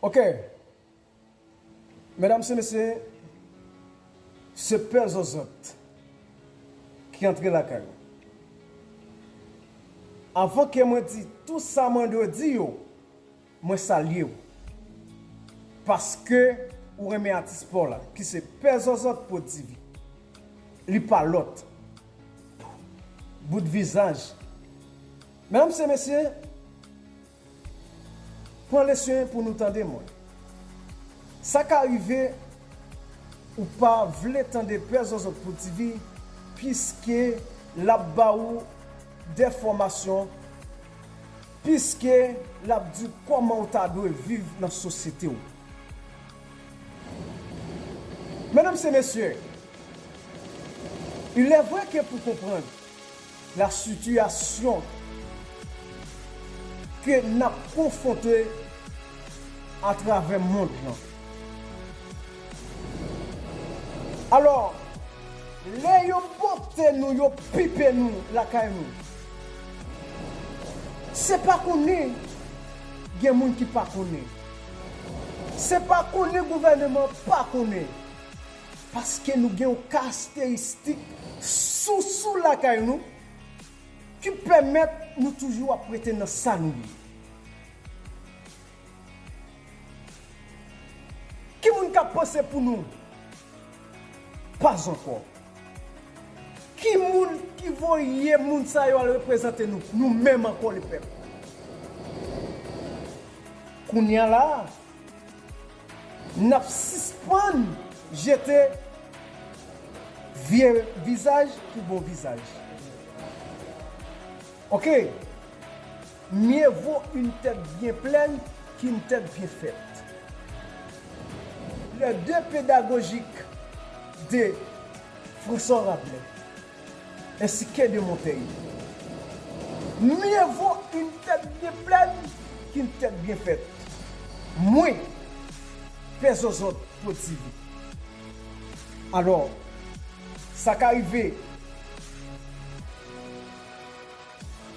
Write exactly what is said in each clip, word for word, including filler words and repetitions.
Ok. Medam e mesye, se Pè Zòzòt ki antre lakay ou. Avan ke mwen di tou sa mwen dwe di yo, mwen salye w. Paske ou renmen atis pa w la, ki se Pè Zòzòt Pwodivi. Li pa lòt. Bout vizaj. Medam e mesye, pran lesyon pou nou tande mwen. Sa ka rive ou pa vle tande Pè Zòzòt Pwodivi, piske l ap ba ou dèfòmasyon, piske l ap di w kòman ou ta dwe viv nan sosyete w. Medam e mesye, il est vrai que pou konprann la sitiyasyon ke n ap konfwonte atravè mond lan. Alò, lè yo bote nou, yo pipe nou lakay nou, se pa konnen gen moun ki pa konnen. Se pa konnen gouvènman pa konnen. Paske nou gen yon karakteristik sousou lakay nou ki pèmèt nou toujou ap rete nan sa nou ye. Ki moun k ap panse pou nou? Pas ankò. Ki moun ki voye moun sa yo al reprezante nou, nou menm ankò lepèp? Kounye a la a, n ap sispann jete vye vizaj pou bon vizaj. Ok? Mieux vaut une tête bien pleine qu'une tête bien faite. Les deux pédagogiques de François Rabelais ainsi que de Montaigne. Mieux vaut une tête bien pleine qu'une tête bien faite. Mwen, Pè Zòzòt Pwodivi. Alò, sa ka rive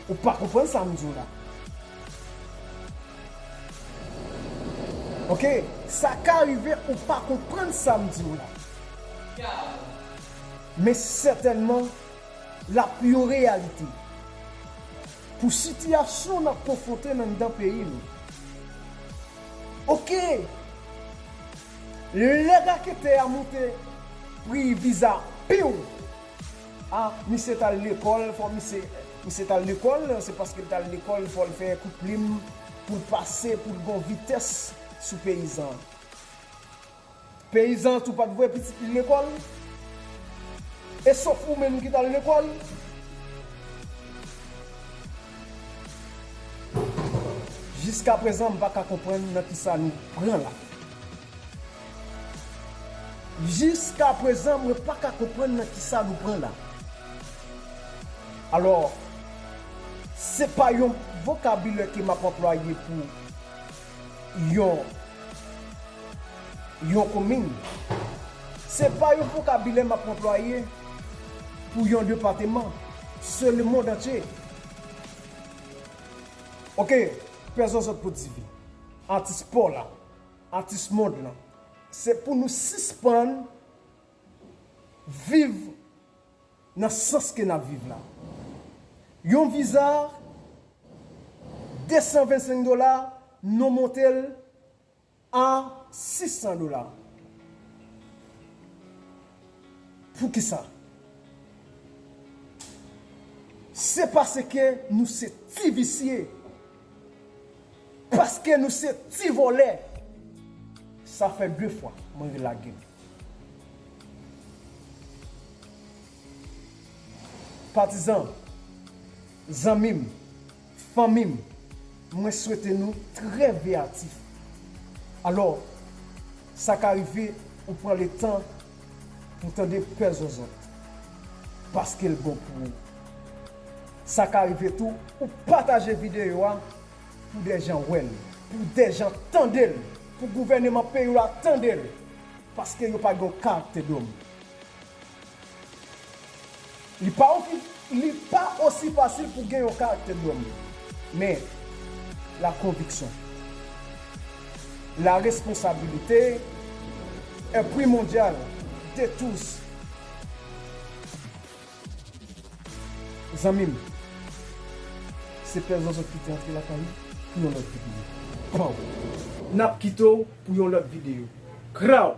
ou pa konprann sa m di w la. Ok, sa ka rive ou pa konprann sa m di w la. Men sètènman, l ap yon reyalite pou sitiyasyon n ap konfwonte nan anndan peyi nou. Ok, lè raketè a monte pri viza, piw, a, misye t al lekòl, fò misye, misye t al lekòl, se paske l t al lekòl, fò l fè kout plim pou l pase, pou l gon vitès sou peyizan an. Peyizan an tou pa t voye pitit li lekòl? E sof ou menm ki t al lekòl? Jiskaprezan, m pa ka konprann nan kisa nou pran la. Jiskaprezan, mwen pa ka konprann nan kisa nou pran la. Alò, se pa yon vokabilè ke m ap anplwaye pou yon, yon komin. Se pa yon vokabilè m ap anplwaye pou yon depatman. Se lemonn antye. Ok, Pè Zòzòt Pwodivi, atis pa w la, atis mond lan, se pou nou sispann viv nan sans ke n ap viv la. Yon viza, de san vennsenk dola, nou monte l a sis san dola. Poukisa? Se paske nou se ti visye. Paske nou se ti vòlè. Sa fè de fwa mwen relage m. Patizan, zanmi m, fanmi m, mwen swete nou trè veyatif. Alò, sa ka rive ou pran letan pou tande Pè Zòzòt, paske l bon pou ou. Sa ka rive tou ou pataje videyo a pou dè jan wè l, pou dè jan tande l, pou gouvèneman peyi w la tande l, paske yo pa gen yon karaktè dòm. Li pa osi, li pa osi fasil pou gen yon karaktè dòm. Men, la konviksyon. La responsabilité est primordiale de tous. Zanmi m, se pè zòzòt ki te antre lakay ou pou yon lòt videyo. Pow! N ap kite w pou yon lòt videyo. Kraw!